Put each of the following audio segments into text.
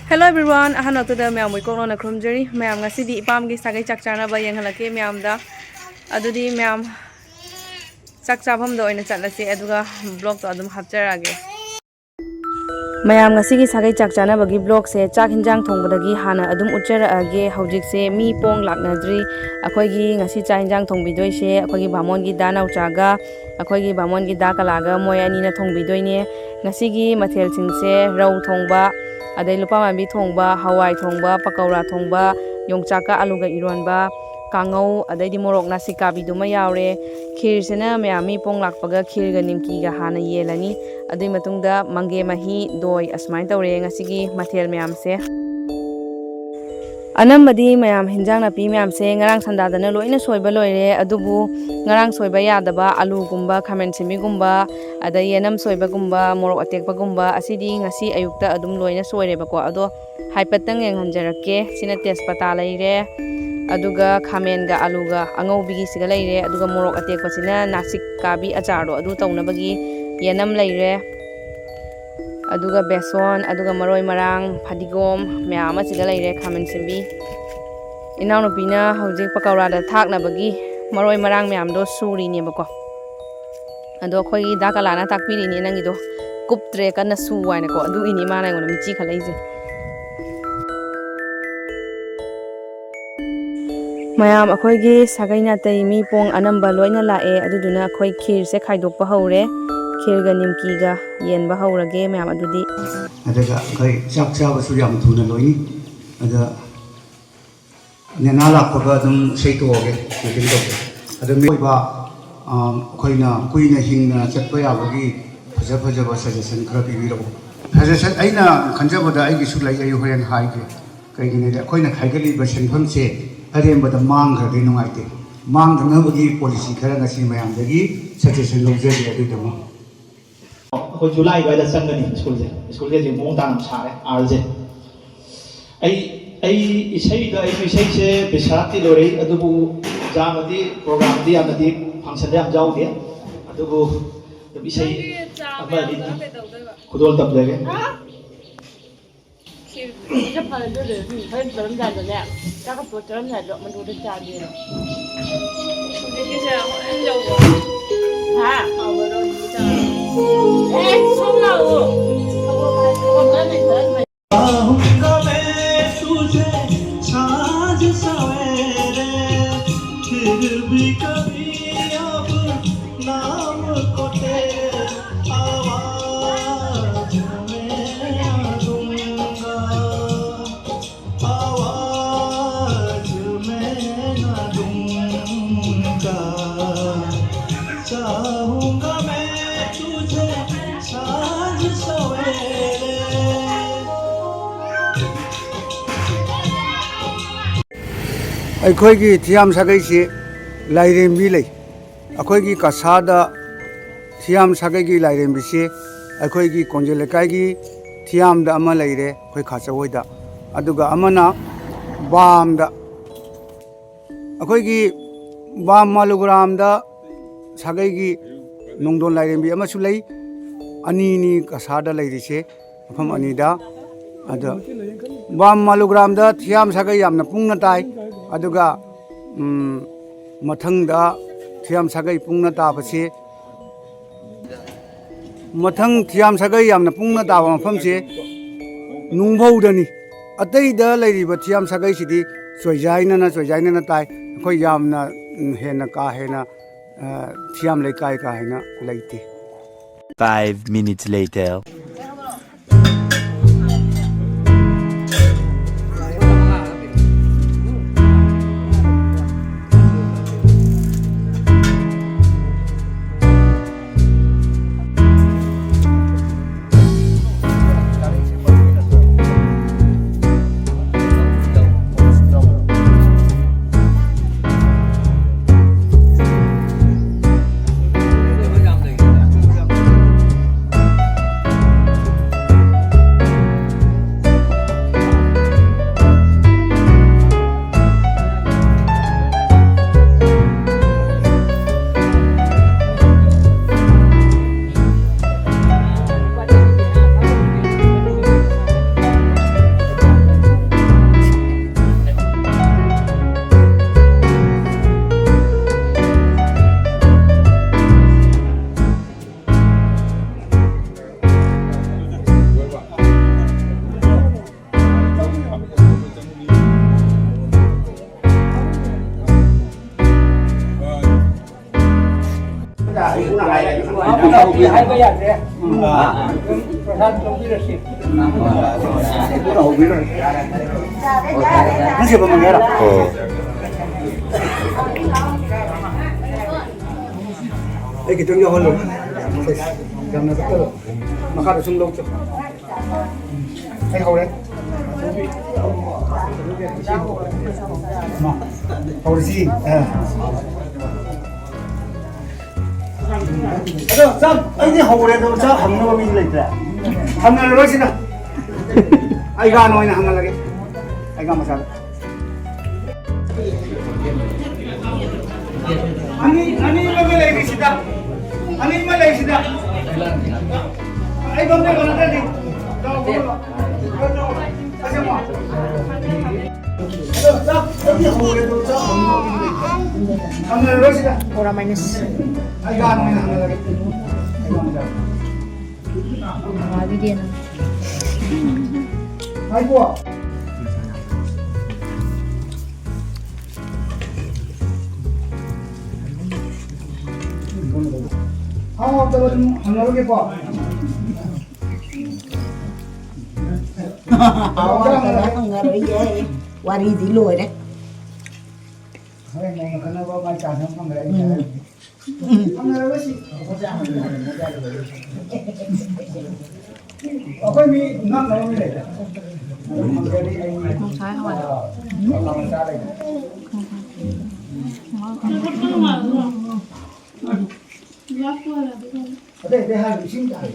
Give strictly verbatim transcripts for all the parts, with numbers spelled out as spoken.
Hello everyone, ꯑꯍꯥꯟꯕ ꯃꯛꯇꯗ ꯃꯌꯥꯝꯕꯨ ꯏꯀꯣꯛ ꯂꯣꯟꯅ ꯈꯨꯔꯨꯝꯖꯔꯤ꯫ ꯃꯌꯥꯝ, ꯉꯁꯤꯗꯤ ꯏꯄꯥꯝꯒꯤ ꯁꯥꯒꯩ ꯆꯥꯛ ꯆꯥꯅꯕ ꯌꯦꯡꯍꯜꯂꯛꯀꯦ ꯃꯌꯥꯝꯗ꯫ ꯑꯗꯨꯗꯤ ꯃꯌꯥꯝ, ꯆꯥꯛ ꯆꯥꯐꯝꯗ ꯑꯣꯏꯅ ꯆꯠꯂꯁꯦ, ꯑꯗꯨꯒ vlogꯇꯣ ꯑꯗꯨꯝ ꯍꯥꯞꯆꯔꯛꯑꯒꯦ꯫ ꯃꯌꯥꯝ, ꯉꯁꯤꯒꯤ ꯁꯥꯒꯩ ꯆꯥꯛ ꯆꯥꯅꯕꯒꯤ vlogꯁꯦ ꯆꯥꯛ ꯍꯤꯟꯖꯥꯡ ꯊꯣꯡꯕꯗꯒꯤ ꯍꯥꯟꯅ ꯑꯗꯨꯝ ꯎꯠꯆꯔꯛꯑꯒꯦ꯫ ꯍꯧꯖꯤꯛꯁꯦ ꯃꯤ ꯄꯣꯡ ꯂꯥꯛꯅꯗ꯭ꯔꯤ꯫ ꯑꯩꯈꯣꯏꯒꯤ ꯉꯁꯤ ꯆꯥꯛ ꯍꯤꯟꯖꯥꯡ ꯊꯣꯡꯕꯤꯗꯣꯏꯁꯦ ꯑꯩꯈꯣꯏꯒꯤ ꯕꯥꯃꯣꯟꯒꯤ ꯗꯥ ꯅꯥꯎꯆꯥꯒ ꯑꯩꯈꯣꯏꯒꯤ ꯕꯥꯃꯣꯟꯒꯤ ꯗꯥ ꯀꯂꯥꯒ, ꯃꯣꯏ ꯑꯅꯤꯅ ꯊꯣꯡꯕꯤꯗꯣꯏꯅꯦ꯫ ꯉꯁꯤꯒꯤ ꯃꯊꯦꯜꯁꯤꯡꯁꯦ ꯔꯧ ꯊꯣꯡꯕ, ꯑꯗꯩ ꯂꯨꯄꯥ ꯃꯥꯟꯕꯤ ꯊꯣꯡꯕ, ꯍꯋꯥꯏ ꯊꯣꯡꯕ, ꯄꯀꯧꯔꯥ ꯊꯣꯡꯕ, ꯌꯣꯡꯆꯥꯛꯀ ꯑꯂꯨꯒ ꯏꯔꯣꯟꯕ, ꯀꯥꯡꯉꯧ, ꯑꯗꯩꯗꯤ ꯃꯣꯔꯣꯛ ꯅꯥꯁꯤꯛ ꯀꯥꯕꯤꯗꯨꯃ ꯌꯥꯎꯔꯦ꯫ ꯈꯤꯔꯁꯤꯅ ꯃꯌꯥꯝ ꯃꯤ ꯄꯣꯡ ꯂꯥꯛꯄꯒ ꯈꯤꯔꯒ ꯅꯤꯝꯀꯤꯒ ꯍꯥꯟꯅ ꯌꯦꯜꯂꯅꯤ꯫ ꯑꯗꯨꯒꯤ ꯃꯇꯨꯡꯗ ꯃꯪꯒꯦ ꯃꯍꯤ, ꯗꯣꯏ, ꯑꯁꯨꯃꯥꯏꯅ ꯇꯧꯔꯦ ꯉꯁꯤꯒꯤ ꯃꯊꯦꯜ ꯃꯌꯥꯝꯁꯦ꯫ ꯑꯅꯝꯕꯗꯤ ꯃꯌꯥꯝ ꯍꯤꯟꯖꯥꯡ ꯅꯥꯄꯤ ꯃꯌꯥꯝꯁꯦ ꯉꯔꯥꯡ ꯁꯟꯗꯥꯗꯅ ꯂꯣꯏꯅ ꯁꯣꯏꯕ ꯂꯣꯏꯔꯦ, ꯑꯗꯨꯕꯨ ꯉꯔꯥꯡ ꯁꯣꯏꯕ ꯌꯥꯗꯕ ꯑꯂꯨꯒꯨꯝꯕ, ꯈꯥꯃꯦꯟ ꯁꯤꯟꯕꯤꯒꯨꯝꯕ, ꯑꯗꯩ ꯌꯦꯅꯝ ꯁꯣꯏꯕꯒꯨꯝꯕ, ꯃꯣꯔꯣꯛ ꯑꯇꯦꯛꯄꯒꯨꯝꯕ, ꯑꯁꯤꯗꯤ ꯉꯁꯤ ꯑꯌꯨꯛꯇ ꯑꯗꯨꯝ ꯂꯣꯏꯅ ꯁꯣꯏꯔꯦꯕꯀꯣ꯫ ꯑꯗꯣ ꯍꯥꯏꯐꯦꯠꯇꯪ ꯌꯦꯡꯍꯟꯖꯔꯛꯀꯦ꯫ ꯁꯤꯅ ꯇꯦꯖꯄꯇꯥ ꯂꯩꯔꯦ, ꯑꯗꯨꯒ ꯈꯥꯃꯦꯟꯒ ꯑꯂꯨꯒ ꯑꯉꯧꯕꯤꯒꯤꯁꯤꯒ ꯂꯩꯔꯦ, ꯑꯗꯨꯒ ꯃꯣꯔꯣꯛ ꯑꯇꯦꯛꯄꯁꯤꯅ ꯅꯥꯁꯤꯛ ꯀꯥꯕꯤ ꯑꯆꯥꯔꯗꯣ ꯑꯗꯨ ꯇꯧꯅꯕꯒꯤ ꯌꯦꯅꯝ ꯂꯩꯔꯦ, ꯑꯗꯨꯒ ꯕꯦꯁꯣꯟ, ꯑꯗꯨꯒ ꯃꯔꯣꯏ ꯃꯔꯥꯡ, ꯐꯗꯤꯒꯣꯝ ꯃꯌꯥꯝ ꯑꯃꯁꯤꯒ ꯂꯩꯔꯦ, ꯈꯥꯃꯦꯟ ꯁꯤꯟꯕꯤ꯫ ꯏꯅꯥꯎꯅꯨꯄꯤꯅ ꯍꯧꯖꯤꯛ ꯄꯀꯧꯔꯥꯗ ꯊꯥꯛꯅꯕꯒꯤ ꯃꯔꯣꯏ ꯃꯔꯥꯡ ꯃꯌꯥꯝꯗꯣ ꯁꯨꯔꯤꯅꯦꯕꯀꯣ꯫ ꯑꯗꯣ ꯑꯩꯈꯣꯏꯒꯤ ꯗꯥ ꯀꯂꯥꯅ ꯇꯥꯛꯄꯤꯔꯤꯅꯦ, "ꯅꯪꯒꯤꯗꯣ ꯀꯨꯞꯇ꯭ꯔꯦ, ꯀꯟꯅ ꯁꯨ" ꯍꯥꯏꯅꯀꯣ꯫ ꯑꯗꯨꯒꯤꯅꯤ ꯃꯥꯅ ꯑꯩꯉꯣꯟꯗ ꯃꯤꯠꯆꯤ ꯈꯠꯂꯛꯏꯁꯦ꯫ ꯃꯌꯥꯝ, ꯑꯩꯈꯣꯏꯒꯤ ꯁꯥꯒꯩ ꯅꯥꯇꯩ ꯃꯤ ꯄꯣꯡ ꯑꯅꯝꯕ ꯂꯣꯏꯅ ꯂꯥꯛꯑꯦ, ꯑꯗꯨꯗꯨꯅ ꯑꯩꯈꯣꯏ ꯈꯤꯔꯁꯦ ꯈꯥꯏꯗꯣꯛꯄ ꯍꯧꯔꯦ꯫ ꯈꯤꯔꯒ ꯅꯤꯝꯀꯤꯒ ꯌꯦꯟꯕ ꯍꯧꯔꯒꯦ ꯃꯌꯥꯝ꯫ ꯑꯗꯨꯗꯤ ꯑꯗꯨꯒ ꯑꯩꯈꯣꯏ ꯆꯥꯛ ꯆꯥꯕꯁꯨ ꯌꯥꯝ ꯊꯨꯅ ꯂꯣꯏꯅꯤ꯫ ꯑꯗ ꯅꯦꯅꯥ ꯂꯥꯛꯄꯒ ꯑꯗꯨꯝ ꯏꯁꯩ ꯇꯣꯛꯑꯒꯦ, meeting ꯇꯧꯒꯦ꯫ ꯑꯗꯣ ꯃꯤꯑꯣꯏꯕ, ꯑ, ꯑꯩꯈꯣꯏꯅ ꯀꯨꯏꯅ ꯍꯤꯡꯅ ꯆꯠꯄ ꯌꯥꯕꯒꯤ ꯐꯖ ꯐꯖꯕ suggestion ꯈꯔ ꯄꯤꯕꯤꯔꯛꯎ꯫ ꯁꯖꯦꯁꯟ ꯑꯩꯅ ꯈꯟꯖꯕꯗ ꯑꯩꯒꯤꯁꯨ ꯂꯩ, ꯑꯩ ꯍꯣꯔꯦꯟ ꯍꯥꯏꯒꯦ꯫ ꯀꯩꯒꯤꯅꯣꯗꯤ ꯑꯩꯈꯣꯏꯅ ꯈꯥꯏꯒꯠꯂꯤꯕ ꯁꯦꯟꯐꯝꯁꯦ ꯑꯔꯦꯝꯕꯗ ꯃꯥꯡꯈ꯭ꯔꯗꯤ ꯅꯨꯡꯉꯥꯏꯇꯦ꯫ ꯃꯥꯡꯗꯅꯕꯒꯤ ꯄꯣꯂꯤꯁꯤ ꯈꯔ ꯉꯁꯤ ꯃꯌꯥꯝꯗꯒꯤ ꯁꯖꯦꯁꯟ ꯂꯧꯖꯒꯦ꯫ ꯑꯗꯨꯗꯨꯃ ꯑꯩꯈꯣꯏ ꯖꯨꯂꯥꯏ ꯑꯗꯨꯋꯥꯏꯗ ꯆꯪꯒꯅꯤ ꯁ꯭ꯀꯨꯜꯁꯦ꯫ ꯁ꯭ꯀꯨꯜꯁꯦ ꯍꯧꯖꯤꯛ ꯃꯑꯣꯡ ꯇꯥꯅ ꯁꯥꯔꯦ, ꯑꯥꯔꯁꯦ꯫ ꯑꯩ ꯑꯩ ꯏꯁꯩꯗ ꯑꯩꯁꯨ ꯏꯁꯩꯁꯦ ꯄꯩꯁꯥ ꯇꯤꯜꯂꯨꯔꯦ, ꯑꯗꯨꯕꯨ ꯌꯥꯝꯅꯗꯤ ꯄ꯭ꯔꯣꯒ꯭ꯔꯥꯝꯗꯤ ꯌꯥꯝꯅꯗꯤ ꯐꯪꯁꯟꯗ ꯌꯥꯝ ꯌꯥꯎꯗꯦ꯫ ꯑꯗꯨꯕꯨ ꯑꯗꯨꯝ ꯏꯁꯩ ꯅꯪꯗꯤ ꯆꯥ ꯑꯃ ꯑꯅꯤ ꯃꯌꯥꯝꯗꯨꯅ ꯀꯩꯗꯧꯗꯣꯏꯕ? ꯈꯨꯗꯣꯜ ꯇꯝꯖꯒꯦ꯫ ꯍꯥ? ꯁꯤ ꯁꯤꯗ ꯐꯔꯦ ꯑꯗꯨꯗꯤ꯫ ꯎꯝ, ꯍꯣꯔꯦꯟ ꯆꯠꯂꯝꯗꯥꯏꯗꯅꯦ, ꯆꯥꯛꯀ ꯄꯨꯔ ꯆꯠꯂꯝꯗꯥꯏꯗꯣ ꯃꯗꯨꯗ ꯆꯥꯒꯦꯅ꯫ ꯍꯧꯖꯤꯛꯀꯤꯁꯦ ꯍꯣꯔꯦꯟ ꯌꯧꯕ꯫ ꯍꯥ? ꯍꯥꯎꯕꯗꯣ ꯑꯗꯨꯝ ꯆꯥꯔꯣ꯫ ꯑꯦ, ꯁꯣꯝ ꯂꯥꯛꯑꯣ꯫ ꯁꯪꯒꯣꯝ ꯈꯔ ꯂꯩꯊꯔ ꯑꯗꯨꯝ ꯂꯩ꯫ चाहूंगा मैं तुझे सांझ सवेरे, फिर भी कभी अब नाम को तेरे आवाज में ना दूंगा, आवाज में ना दूंगा। चाहूंगा मैं तुझे सांझ सवेरे। ꯑꯩꯈꯣꯏꯒꯤ ꯊꯤꯌꯥꯝ ꯁꯥꯒꯩꯁꯤ ꯂꯥꯏꯔꯦꯝꯕꯤ ꯂꯩ꯫ ꯑꯩꯈꯣꯏꯒꯤ ꯀꯁꯥꯗ ꯊꯤꯌꯥꯝ ꯁꯥꯒꯩꯒꯤ ꯂꯥꯏꯔꯦꯝꯕꯤꯁꯤ ꯑꯩꯈꯣꯏꯒꯤ ꯀꯣꯟꯖꯦꯜ ꯂꯩꯀꯥꯏꯒꯤ ꯊꯤꯌꯥꯝꯗ ꯑꯃ ꯂꯩꯔꯦ, ꯑꯩꯈꯣꯏ ꯈꯥꯆꯧ ꯍꯣꯏꯗ꯫ ꯑꯗꯨꯒ ꯑꯃꯅ ꯕꯥꯝꯗ, ꯑꯩꯈꯣꯏꯒꯤ ꯕꯥꯝ ꯃꯥꯂꯨꯒ꯭ꯔꯥꯝꯗ ꯁꯥꯒꯩꯒꯤ ꯅꯣꯡꯗꯣꯟ ꯂꯥꯏꯔꯦꯝꯕꯤ ꯑꯃꯁꯨ ꯂꯩ꯫ ꯑꯅꯤꯅꯤ ꯀꯁꯥꯗ ꯂꯩꯔꯤꯁꯦ, ꯃꯐꯝ ꯑꯅꯤꯗ꯫ ꯑꯗꯣ ꯕꯥꯝ ꯃꯥꯂꯨꯒ꯭ꯔꯥꯝꯗ ꯊꯤꯌꯥꯝ ꯁꯥꯒꯩ ꯌꯥꯝꯅ ꯄꯨꯡꯅ ꯇꯥꯏ꯫ ꯑꯗꯨꯒ, ꯎꯝ, ꯃꯊꯪꯗ ꯊꯤꯌꯥꯝ ꯁꯥꯒꯩ ꯄꯨꯡꯅ ꯇꯥꯕꯁꯤ, ꯃꯊꯪ ꯊꯤꯌꯥꯝ ꯁꯥꯒꯩ ꯌꯥꯝꯅ ꯄꯨꯡꯅ ꯇꯥꯕ ꯃꯐꯝꯁꯦ ꯅꯨꯡꯐꯧꯗꯅꯤ꯫ ꯑꯇꯩꯗ ꯂꯩꯔꯤꯕ ꯊꯤꯌꯥꯝ ꯁꯥꯒꯩꯁꯤꯗꯤ ꯆꯣꯏꯖꯥꯏꯅꯅ, ꯆꯣꯏꯖꯥꯏꯅꯅ ꯇꯥꯏ꯫ ꯑꯩꯈꯣꯏ ꯌꯥꯝꯅ, ꯎꯝ, ꯍꯦꯟꯅ ꯀꯥ ꯍꯦꯟꯅ, ꯑ, ꯊꯤꯌꯥꯝ ꯂꯩꯀꯥꯏ ꯀꯥ ꯍꯦꯟꯅ ꯂꯩꯇꯦ꯫ Five minutes later. ꯍꯥꯏꯕ ꯌꯥꯗ꯭ꯔꯦ꯫ ꯑꯗꯨꯝ ꯄ꯭ꯔꯁꯥꯗ ꯂꯧꯕꯤꯔꯁꯤ꯫ ꯅꯪ ꯁꯦꯕ ꯃꯪꯒꯦꯔꯥ? ꯑꯣ꯫ ꯑꯩ ꯈꯤꯇꯪ ꯌꯥꯎꯍꯜꯂꯣ꯫ ꯌꯥꯝꯅ ꯆꯠꯇꯕ꯫ ꯃꯈꯥꯗ ꯁꯨꯝ ꯂꯧ ꯆꯠ-꯫ ꯑꯩ ꯍꯧꯔꯦ꯫ ꯃꯥ, ꯍꯧꯔꯁꯤ꯫ ꯑ꯫ ꯑꯗꯣ ꯆꯥꯛ ꯑꯩꯗꯤ ꯍꯧꯔꯦ, ꯑꯗꯣ ꯆꯥꯛ ꯍꯪꯅꯕ ꯃꯤꯗꯤ ꯂꯩꯇ꯭ꯔꯦ꯫ ꯍꯪꯅꯔꯔꯣꯏꯁꯤꯗ꯫ ꯑꯩ ꯉꯥꯅ ꯑꯣꯏꯅ ꯍꯪꯍꯜꯂꯒꯦ꯫ ꯑꯩ ꯉꯥ ꯃꯆꯥꯗ꯫ ꯑꯅꯤ, ꯑꯅꯤ ꯑꯃ ꯂꯩꯔꯤꯁꯤꯗ꯫ ꯑꯅꯤ ꯑꯃ ꯂꯩꯔꯤꯁꯤꯗ꯫ ꯑꯩ ꯐꯝꯗ ꯀꯩꯅꯣ ꯇꯧꯔꯗꯤ꯫ ꯑꯁꯦꯡꯕ꯫ ꯑꯗꯣ ꯆꯥꯛ, ꯆꯥꯛꯇꯤ ꯍꯧꯔꯦ, ꯑꯗꯣ ꯆꯥꯛ ꯍꯪꯅꯔꯔꯣꯏꯁꯤꯗ꯫ ꯕꯣꯔꯥ ꯃꯥꯏꯅꯁ꯫ ꯑꯩ ꯉꯥꯅ ꯑꯣꯏꯅ ꯍꯪꯍꯜꯂꯒꯦ꯫ ꯑꯩ ꯉꯥ ꯃꯆꯥꯗ꯫ ꯃꯃꯥꯒꯤꯗꯤ ꯑꯗꯨꯝ꯫ ꯉꯥꯏꯈꯣ꯫ ꯍꯥꯎ, ꯍꯥꯎꯇꯕ ꯑꯗꯨꯝ ꯍꯪꯅꯔꯒꯦꯀꯣ꯫ ꯍꯥꯎ, ꯍꯥꯎꯇꯕ ꯍꯪꯅꯔꯣꯏꯌꯦ꯫ ꯋꯥꯔꯤꯗꯤ ꯂꯣꯏꯔꯦ꯫ ꯍꯣꯔꯦꯟ ꯅꯣꯡꯃ ꯈꯟꯅꯕ ꯃꯥꯏ ꯆꯥꯟꯅꯕ ꯐꯪꯈ꯭ꯔꯦ ꯑꯩ ꯍꯥꯏꯔꯝꯒꯦ꯫ ꯑꯩꯈꯣꯏ ꯃꯤ ꯉꯥꯡꯅꯕ ꯃꯤ ꯂꯩꯇꯦ꯫ ꯉꯁꯥꯏ ꯍꯋꯥꯏ꯫ ꯑꯇꯩ ꯑꯇꯩ ꯍꯥꯏꯔꯗꯤ ꯏꯁꯤꯡ ꯇꯥꯏ꯫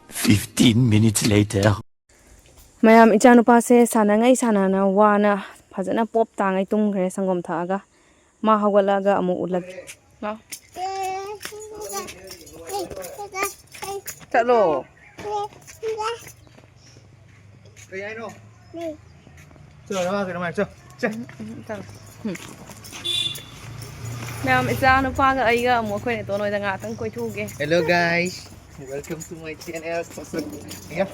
Fifteen minutes later. ꯃꯌꯥꯝ, ꯏꯆꯥꯅꯨꯄꯥꯁꯦ ꯁꯥꯟꯅꯉꯩ ꯁꯥꯟꯅꯅ ꯋꯥꯅ ꯐꯖꯅ ꯄꯣꯞ ꯇꯥꯉꯩ ꯇꯨꯝꯈ꯭ꯔꯦ ꯁꯪꯒꯣꯝ ꯊꯛꯑꯒ꯫ ꯃꯥ ꯍꯧꯒꯠꯂꯛꯑꯒ ꯑꯃꯨꯛ ꯎꯠꯂꯒꯦ꯫ ꯂꯥꯎ꯫ ꯆꯠꯂꯣ꯫ ꯀꯩ ꯍꯥꯏꯅꯣ? ꯆꯠꯂꯣ, ꯅꯃꯥ ꯀꯩꯅꯣ ꯍꯥꯏ, ꯆꯠꯂꯣ꯫ ꯆꯠ꯫ ꯎꯝ, ꯎꯝ, ꯆꯠꯂꯣ꯫ ꯎꯝ꯫ ꯃꯌꯥꯝ, ꯏꯆꯥ ꯅꯨꯄꯥꯒ ꯑꯩꯒ ꯑꯃꯨꯛ ꯑꯩꯈꯣꯏ ꯅꯦꯇꯣꯟ ꯍꯣꯏꯗ ꯉꯥꯏꯍꯥꯛꯇꯪ ꯀꯣꯏꯊꯣꯛꯎꯒꯦ꯫ Hello guys, welcome to my channel. Yeah.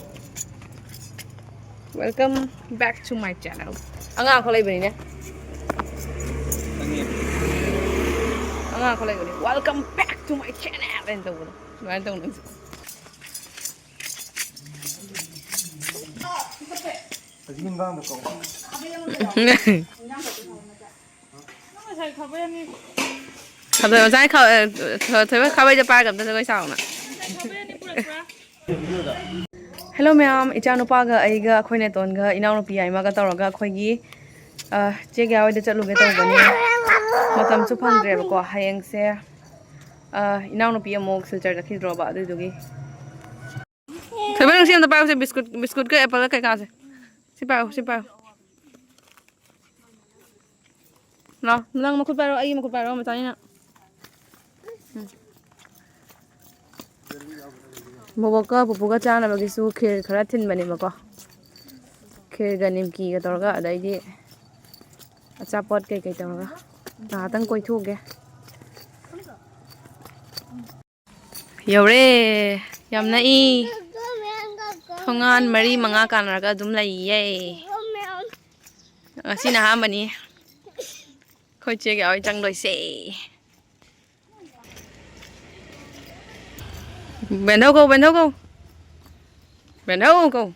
Welcome back to my channel. ꯑꯉꯥꯡ ꯑꯩꯈꯣꯏ ꯂꯩꯕꯅꯤꯅꯦ꯫ ꯑꯉꯥꯡ ꯑꯩꯈꯣꯏ ꯂꯩꯕꯅꯤ꯫ Welcome back to my channel ꯍꯥꯏꯅ ꯇꯧꯕꯗꯣ ꯑꯗꯨꯃꯥꯏꯅ ꯇꯧꯅꯁꯦ꯫ ꯍꯧꯖꯤꯛ ꯏꯟꯕ ꯑꯃꯨꯛ ꯀꯧ꯫ ꯈꯥꯕꯩ, ꯉꯁꯥꯏ ꯈꯥ-, ꯑ, ꯊꯣꯏꯕ ꯈꯥꯕꯩꯗꯣ ꯄꯥꯏꯔꯒ ꯑꯝꯇ ꯖꯒꯣꯏ ꯁꯥꯎꯅ꯫ ꯍꯦꯜꯂꯣ ꯃꯌꯥꯝ, ꯏꯆꯥꯅꯨꯄꯥꯒ ꯑꯩꯒ ꯑꯩꯈꯣꯏ ꯅꯦꯇꯣꯟꯒ ꯏꯅꯥꯎꯅꯨꯄꯤ ꯌꯥꯏꯃꯒ ꯇꯧꯔꯒ ꯑꯩꯈꯣꯏꯒꯤ, ꯑ, ꯆꯦ ꯒ꯭ꯌꯥ ꯍꯣꯏꯗ ꯆꯠꯂꯨꯒꯦ ꯇꯧꯕꯅꯤ꯫ ꯃꯇꯝꯁꯨ ꯐꯪꯗ꯭ꯔꯦꯕꯀꯣ꯫ ꯍꯌꯦꯡꯁꯦ, ꯑ, ꯏꯅꯥꯎꯅꯨꯄꯤ ꯑꯃꯨꯛ ꯁꯤꯜꯆꯔ ꯆꯠꯈꯤꯗ꯭ꯔꯣꯕ ꯑꯗꯨꯗꯨꯒꯤ꯫ ꯊꯣꯏꯕ, ꯅꯪ ꯁꯤ ꯑꯝꯇ ꯄꯥꯏꯌꯨꯁꯦ, ꯕꯤꯁꯀꯨꯠ, ꯕꯤꯁꯀꯨꯠꯀ ꯑꯦꯄꯜꯒ ꯀꯩꯀꯥꯁꯦ꯫ ꯁꯤ ꯄꯥꯏꯌꯨ, ꯁꯤ ꯄꯥꯏꯌꯨ꯫ ꯂꯥꯎ, ꯅꯪ ꯃꯈꯨꯠ ꯄꯥꯏꯔꯣ, ꯑꯩꯒꯤ ꯃꯈꯨꯠ ꯄꯥꯏꯔꯣ, ꯃꯆꯥꯅꯤꯅ꯫ ꯎꯝ꯫ ꯕꯣꯕꯣꯛꯀ ꯄꯨꯄꯨꯒ ꯆꯥꯅꯕꯒꯤꯁꯨ ꯈꯤꯔ ꯈꯔ ꯊꯤꯟꯕꯅꯦꯕꯀꯣ꯫ ꯈꯤꯔꯒ ꯅꯤꯝꯀꯤꯒ ꯇꯧꯔꯒ, ꯑꯗꯩꯗꯤ ꯑꯆꯥꯄꯣꯠ ꯀꯩꯀꯩ ꯇꯧꯔꯒ ꯉꯥꯏꯍꯥꯛꯇꯪ ꯀꯣꯏꯊꯣꯛꯎꯒꯦ꯫ ꯌꯧꯔꯦ꯫ ꯌꯥꯝ ꯅꯛꯏ꯫ ꯊꯣꯡꯒꯥꯟ ꯃꯔꯤ ꯃꯉꯥ ꯀꯥꯟꯅꯔꯒ ꯑꯗꯨꯝ ꯂꯩꯌꯦ꯫ ꯉꯁꯤꯅ ꯑꯍꯥꯟꯕꯅꯤ ꯑꯩꯈꯣꯏ ꯆꯦꯒꯤ ꯍꯣꯏ ꯆꯪꯗꯣꯏꯁꯦ꯫ ꯕꯦꯟꯙꯧ ꯀꯧ, ꯕꯦꯟꯙꯧ ꯀꯧ꯫ ꯕꯦꯟꯙꯧ ꯀꯧ꯫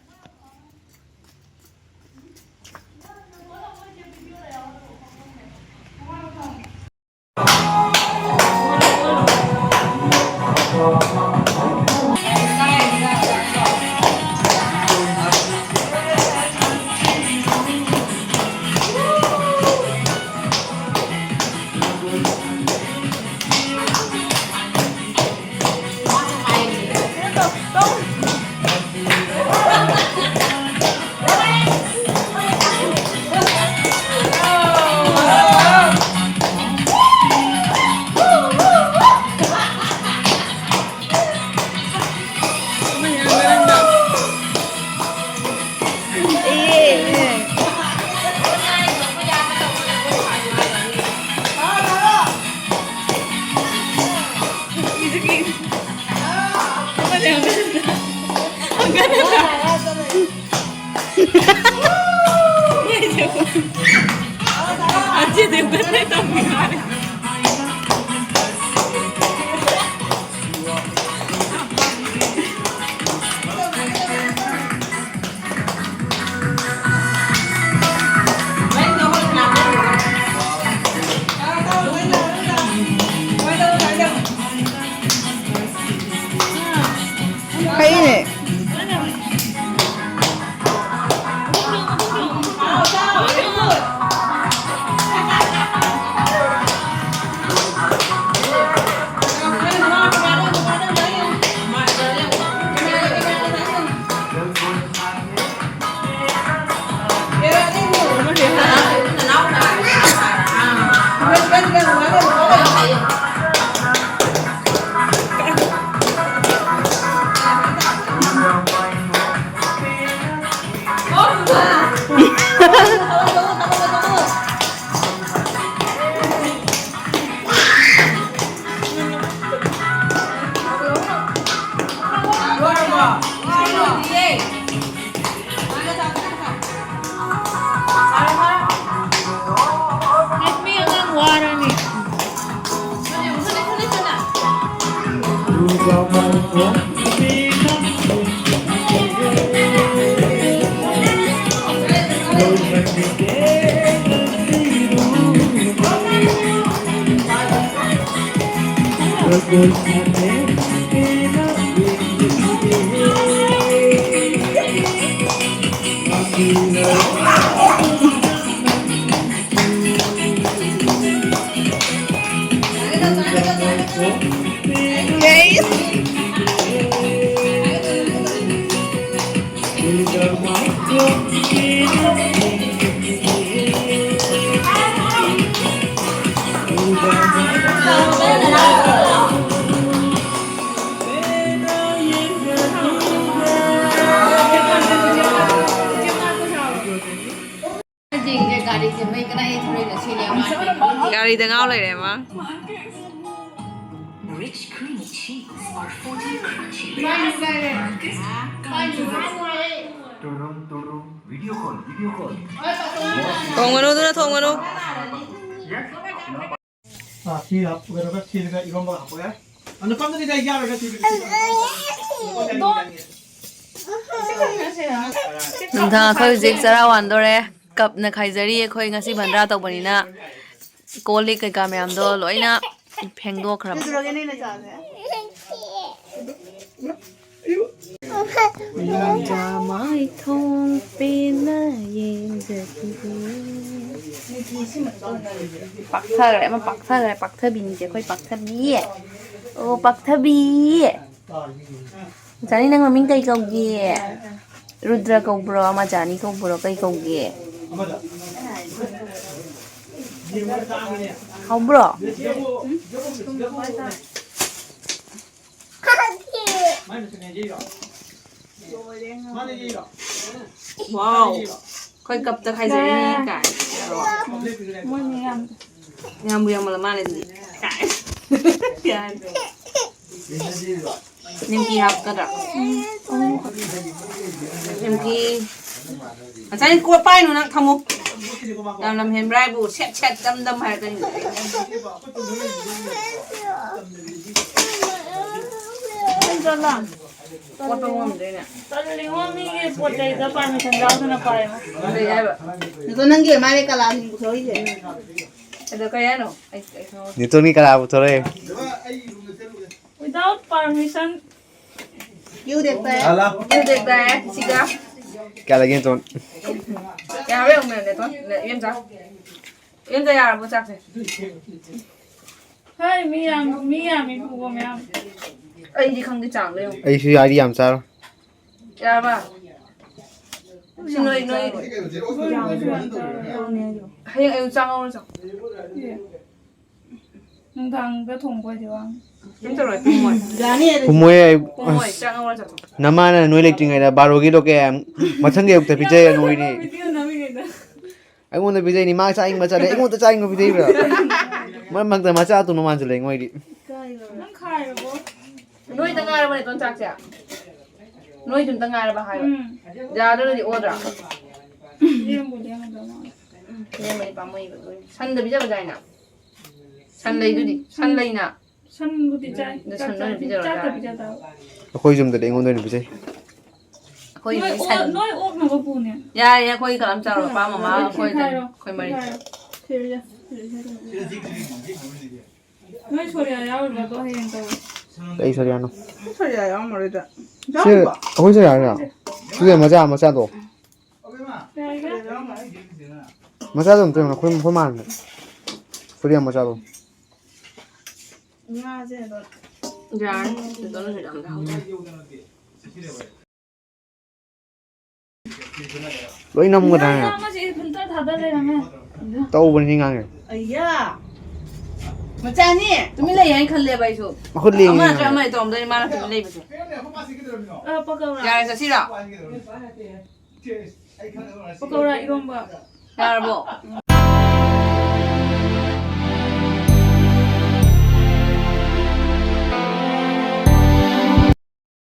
ꯑꯖꯤꯠ ꯗꯦꯕꯒꯟꯅ ꯇꯧꯕꯤꯔꯣ꯫ ꯐꯩꯅꯦ꯫ ꯃꯤ ꯑꯉꯥꯡ ꯋꯥꯔꯅꯤ꯫ ꯒꯥꯔꯤꯗ ꯉꯥꯎ ꯂꯩꯔꯦ ꯃꯥ꯫ Rich creamy cheese or floating crunchy layers markets. ꯇꯨꯔꯨꯝ, ꯇꯨꯔꯨꯝ, video call, video call. ꯊꯣꯡꯒꯅꯨ, ꯑꯗꯨꯅ ꯊꯣꯡꯒꯅꯨ꯫ ꯑꯥ, ꯁꯤ ꯍꯥꯞꯄꯒ, ꯁꯤꯗꯒ ꯏꯔꯣꯝꯕ ꯍꯥꯞꯄꯒ꯫ ꯑꯗꯨ ꯀꯝꯗꯗꯤ ꯑꯩ ꯌꯥꯔꯣꯏꯗ, ꯁꯤꯗꯤ꯫ ꯅꯨꯡꯗꯥꯡ ꯑꯩꯈꯣꯏ ꯍꯧꯖꯤꯛ ꯆꯔꯥ ꯋꯥꯟꯗꯣꯔꯦ꯫ ꯀꯞꯅ ꯈꯥꯏꯖꯔꯤ ꯑꯩꯈꯣꯏ ꯉꯁꯤ ꯕꯟꯗ꯭ꯔꯥ ꯇꯧꯕꯅꯤꯅ꯫ ꯀꯣꯜ ꯂꯤꯛ ꯀꯩꯀꯥ ꯃꯌꯥꯝꯗꯣ ꯂꯣꯏꯅ ꯐꯦꯡꯗꯣꯛꯈ꯭ꯔꯕ꯫ ꯀꯩꯗꯧꯔꯒꯦ ꯅꯣꯏ ꯅꯆꯥꯁꯦ? ꯅꯪꯒꯤ ꯃꯥꯏꯊꯣꯡ ꯄꯦꯟꯅ ꯌꯦꯡꯖꯈꯤꯒꯦ꯫ ꯄꯥꯛꯊꯈ꯭ꯔꯦ, ꯑꯃ ꯄꯥꯛꯊꯈ꯭ꯔꯦ, ꯄꯥꯛꯊꯕꯤꯅꯤꯁꯦ ꯑꯩꯈꯣꯏ ꯄꯥꯛꯊꯕꯤ꯫ ꯑꯣ, ꯄꯥꯛꯊꯕꯤ꯫ ꯃꯆꯥꯅꯤ, ꯅꯪ ꯃꯃꯤꯡ ꯀꯩ ꯀꯧꯒꯦ? ꯔꯨꯗ꯭ꯔ ꯀꯧꯕ꯭ꯔꯣ, ꯃꯆꯥꯅꯤ ꯀꯧꯕ꯭ꯔꯣ, ꯀꯩ ꯀꯧꯒꯦ? ꯍꯧꯕ꯭ꯔꯣ? ꯋꯥꯎ꯫ ꯑꯩꯈꯣꯏ ꯀꯞꯇ ꯈꯥꯏꯖꯔꯤꯅꯤ ꯀꯥꯏ꯫ ꯃꯣꯏꯅ ꯌꯥꯝ ꯌꯥꯝꯕꯨ ꯌꯥꯝꯃꯜꯂ ꯃꯥꯜꯂꯦ ꯑꯗꯨꯗꯤ꯫ ꯀꯥꯏ꯫ ꯌꯥꯔꯦ꯫ ꯅꯤꯝꯀꯤ ꯍꯥꯞꯀꯗ꯭ꯔꯥ? ꯅꯤꯝꯀꯤ꯫ ꯉꯁꯥꯏ ꯀꯣꯠ ꯄꯥꯏꯅꯨ ꯅꯪ ꯊꯝꯃꯨ꯫ ꯌꯥꯝ ꯂꯝ ꯍꯦꯟꯕ꯭ꯔꯥ ꯍꯥꯏꯕꯨ ꯁꯦꯠ ꯁꯦꯠ ꯗꯝ ꯗꯝ ꯍꯥꯏꯔꯛꯀꯅꯤ꯫ ꯀꯣꯠꯄ ꯉꯝꯗ꯭ꯔꯦꯅꯦ꯫ ꯇꯜꯂꯤꯉꯣ, ꯃꯤꯒꯤ ꯄꯣꯠ ꯆꯩꯗ permission ꯌꯥꯎꯗꯅ ꯄꯥꯏꯌꯣ꯫ ꯀꯔꯤ ꯍꯥꯏꯕ? ꯑꯗꯣ ꯅꯪꯒꯤ ꯃꯥꯏ ꯀꯂꯥ ꯄꯨꯊꯣꯔꯛꯏꯁꯦ꯫ ꯑꯗꯣ ꯀꯔꯤ ꯍꯥꯏꯅꯣ? ꯑꯩ, ꯑꯩ ꯈꯪꯍꯧꯗꯦ꯫ ꯅꯤꯇꯣꯟꯒꯤ ꯀꯂꯥ ꯄꯨꯊꯣꯔꯛꯑꯦ꯫ Without permission. You that bad. You that bad. ꯁꯤꯒ꯫ ꯀꯌꯥ ꯂꯩꯒꯦ, ꯅꯤꯇꯣꯟ? ꯌꯥꯔꯦ, ꯑꯃꯨꯛ ꯂꯩꯔꯦ, ꯅꯤꯇꯣꯟ꯫ ꯂꯩ, ꯏꯕꯦꯝꯆꯥ꯫ ꯏꯕꯦꯝꯆꯥ, ꯌꯥꯔꯕꯣ ꯆꯥꯛꯁꯦ? ꯍꯣꯏ, ꯃꯤ ꯌꯥꯝ, ꯃꯤ ꯌꯥꯝꯃꯤ ꯄꯨꯕ ꯃꯌꯥꯝ꯫ ꯑꯩꯗꯤ ꯈꯪꯗꯦ, ꯆꯥꯡꯗꯣ ꯌꯦꯡꯉꯨ꯫ ꯑꯩꯁꯨ ꯌꯥꯔꯤ ꯌꯥꯝ ꯆꯥꯔꯣ꯫ ꯌꯥꯔꯕ? ꯁꯤ ꯅꯣꯏ, ꯅꯣꯏ꯫ ꯍꯌꯦꯡ ꯑꯌꯨꯛ ꯆꯥꯛ ꯉꯧꯔ ꯆꯥꯎ꯫ ꯅꯨꯡꯗꯥꯡꯗ ꯊꯣꯡꯕ ꯑꯣꯏꯗꯤ ꯋꯥꯅꯤ꯫ ꯀꯩꯝ ꯇꯧꯔꯣꯏ, ꯄꯨꯝꯃꯣꯏ꯫ ꯄꯨꯝꯃꯣꯏ ꯑꯩ, ꯄꯨꯝꯃꯣꯏ, ꯑꯁ꯫ ꯆꯥꯛ ꯉꯧꯔ ꯆꯥꯎ꯫ ꯅꯃꯥꯅ ꯅꯣꯏ ꯂꯩꯇ꯭ꯔꯤꯉꯩꯗ ꯕꯥꯔꯣꯒꯤꯗꯣ ꯀꯌꯥ, ꯃꯊꯪꯒꯤ ꯑꯌꯨꯛꯇ ꯄꯤꯖꯩ ꯅꯣꯏꯅꯤ꯫ ꯚꯤꯗꯤꯑꯣ ꯅꯝꯃꯤꯉꯩꯗ꯫ ꯑꯩꯉꯣꯟꯗ ꯄꯤꯖꯩꯅꯤ, ꯃꯥ ꯆꯥꯅꯤꯡꯕ ꯆꯥꯅꯤ, ꯑꯩꯉꯣꯟꯗ ꯆꯥꯅꯤꯡꯕ ꯄꯤꯖꯩꯕ꯭ꯔꯥ? ꯃꯔꯛ ꯃꯔꯛꯇ ꯃꯆꯥ ꯑꯇꯣꯝꯕ ꯃꯥꯟꯁꯤꯜꯂꯛꯑꯦ ꯃꯣꯏꯗꯤ꯫ ꯅꯪ ꯈꯥꯏꯔꯕꯣ? ꯅꯣꯏꯗ ꯉꯥꯏꯔꯕꯅꯦ ꯇꯣꯟ ꯆꯥꯛꯁꯦ? ꯅꯣꯏꯗꯨꯝꯇ ꯉꯥꯏꯔꯕ ꯍꯥꯏꯕ? ꯎꯝ꯫ ꯌꯥꯗ꯭ꯔꯒꯗꯤ ꯑꯣꯗ꯭ꯔꯥ? ꯂꯦꯝꯕꯨ ꯂꯦꯝꯒꯗꯧ ꯃꯥꯜꯂꯦ꯫ ꯂꯦꯝꯕꯗꯤ ꯄꯥꯝꯃꯨꯏꯕ, ꯑꯗꯨ ꯁꯟꯗ ꯄꯤꯖꯕꯗꯤ ꯌꯥꯏꯅ? ꯁꯟ ꯂꯩꯗꯨꯗꯤ? ꯁꯟ ꯂꯩꯅ? ꯁꯟꯕꯨꯗꯤ ꯆꯥꯏ꯫ ꯑꯗꯨ ꯆꯥꯛ ꯁꯟ ꯑꯣꯏꯅ ꯆꯥꯏ꯫ ꯄꯤꯖꯔꯣ, ꯆꯥꯛꯇ ꯆꯥꯔꯣ꯫ ꯄꯤꯖꯗꯕ꯫ ꯑꯩꯈꯣꯏ ꯌꯨꯝꯗꯗꯤ ꯑꯩꯉꯣꯟꯗ ꯑꯣꯏꯅ ꯄꯤꯖꯩ꯫ ꯑꯩꯈꯣꯏ ꯅꯣꯏ ꯌꯨꯝꯗꯤ ꯑꯣꯛ-, ꯁꯟ ꯅꯣꯏ ꯑꯣꯛꯅꯕ ꯄꯨꯅꯦ꯫ ꯌꯥꯔꯦ, ꯑꯩꯈꯣꯏ ꯀꯅꯥꯝ ꯆꯥꯔꯣꯏ꯫ ꯑꯄꯥꯝꯕ ꯃꯥ ꯑꯩꯈꯣꯏ ꯑꯗꯨꯝ, ꯈꯥꯏꯔꯣ꯫ ꯑꯩꯈꯣꯏ ꯃꯔꯤ꯫ ꯈꯥꯏꯔꯣ꯫ ꯊꯤꯔꯨꯁꯦ꯫ ꯊꯤꯔꯨꯁꯦ꯫ ꯅꯣꯏ ꯁꯣꯔꯤꯌꯥ ꯌꯥꯎꯔꯤꯕꯗꯣ ꯍꯌꯦꯡ ꯇꯧꯔꯁꯤ꯫ ꯀꯩ ꯁꯣꯔꯤꯌꯥꯅꯣ? ꯁꯣꯔꯤꯌꯥ ꯌꯥꯎꯔꯝꯃꯔꯣꯏꯗ꯫ ꯁꯤ ꯌꯥꯎꯔꯝꯕ? ꯑꯩꯈꯣꯏ ꯁꯣꯔꯤꯌꯥꯔꯣ? ꯁꯤꯗ ꯃꯆꯥ, ꯃꯆꯥꯗꯣ꯫ ꯌꯥꯏꯗ꯫ ꯃꯆꯥꯗꯣ ꯑꯝꯇ ꯌꯦꯡꯉꯣ, ꯑꯩꯈꯣꯏ, ꯑꯩꯈꯣꯏ ꯃꯥꯟꯕ꯫ ꯁꯣꯔꯤꯌꯥ ꯃꯆꯥꯗꯣ꯫ ꯉꯥꯁꯦ ꯑꯗꯣ꯫ ꯌꯥꯔꯦ꯫ ꯁꯤꯗ ꯂꯣꯏ ꯌꯥꯝ ꯌꯥꯎꯔꯦ꯫ ꯂꯣꯏ ꯅꯝꯒꯗ꯭ꯔꯥꯅꯦ? ꯉꯥ ꯑꯃꯁꯦ ꯐꯤꯜꯇꯔ ꯊꯥꯗ ꯂꯩꯔꯝꯃꯦ꯫ ꯇꯧꯕꯅꯤ ꯉꯥꯡꯉꯦ꯫ ꯑꯩꯌꯥ! ꯃꯆꯥꯅꯤ! ꯇꯨꯃꯤꯟ ꯂꯩ ꯍꯥꯏꯅ ꯈꯜꯂꯦꯕ ꯑꯩꯁꯨ꯫ ꯃꯈꯨꯠ ꯂꯦꯡꯉꯤ ꯑꯃ ꯅꯠꯇ꯭ꯔ ꯉꯥꯡꯉꯦ꯫ ꯑꯃ ꯇꯧꯔꯝꯗꯣꯏꯅꯤ ꯃꯥꯅ ꯇꯨꯃꯤꯟ ꯂꯩꯕꯁꯦ꯫ ꯑ, ꯄꯀꯧꯔꯥ꯫ ꯌꯥꯔꯦ, ꯆꯠꯁꯤꯔꯣ? ꯄꯀꯧꯔꯥ ꯏꯔꯣꯝꯕ꯫ ꯌꯥꯔꯕꯣ?